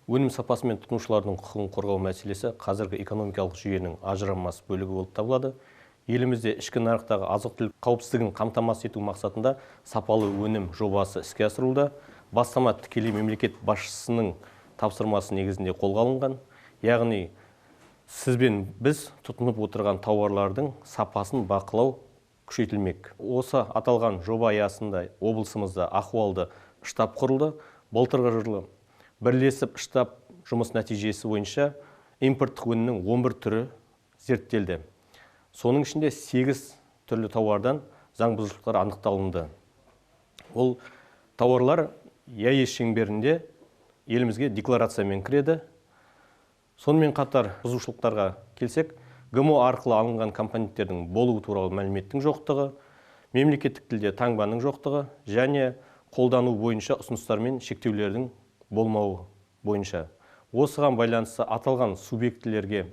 Өнім сапасы мен тұтынушылардың құқығын қорғау мәселесі қазіргі экономикалық жүйенің ажырамас бөлігі болып табылады. Елімізде ішкі нарықтағы азық-түлік қауіпсіздігін қамтамасыз ету мақсатында сапалы өнім жобасы іске асырылуда. Бастама тікелей мемлекет басшысының тапсырмасы негізінде қолға алынған. Яғни сіз бен біз тұтынып отырған тауарлардың сапасын бақылау күшейтілмек. Осы аталған жоба аясында облысымызда ахуалды штаб құрылды. Былтырғы жылы бірлесіп штаб жұмыс нәтижесі бойынша импорттық өнімнің 11 түрі зерттелді. Соның ішінде 8 түрлі тауардан заң бұзушылықтар анықталынды. Ол тауарлар ЕАЭС шеңберінде елімізге декларациямен кіреді. Сонымен қатар бұзушылықтарға келсек, ГМО арқылы алынған компоненттердің болуы туралы мәліметтің жоқтығы, мемлекеттік тілде таңбаның жоқтығы және қолдану бойынша ұсыныстар мен шектеулердің болмауы бойынша. Осыған байланысты аталған субъектілерге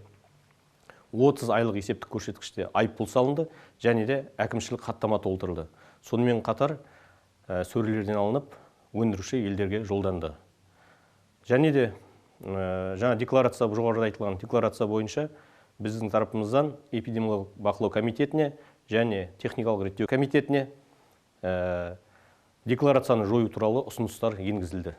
30 айлық есептік көрсеткіште айыппұл салынды және де әкімшілік хаттама толтырылды. Сонымен қатар сөрелерден алынып, өндіруші елдерге жолданды. Және де жаңа декларация, жоғарыда айтылған декларация бойынша біздің тарапымыздан эпидемиологиялық бақылау комитетіне және техникалық реттеу комитетіне декларацияны жою туралы ұсыныстар енгізілді.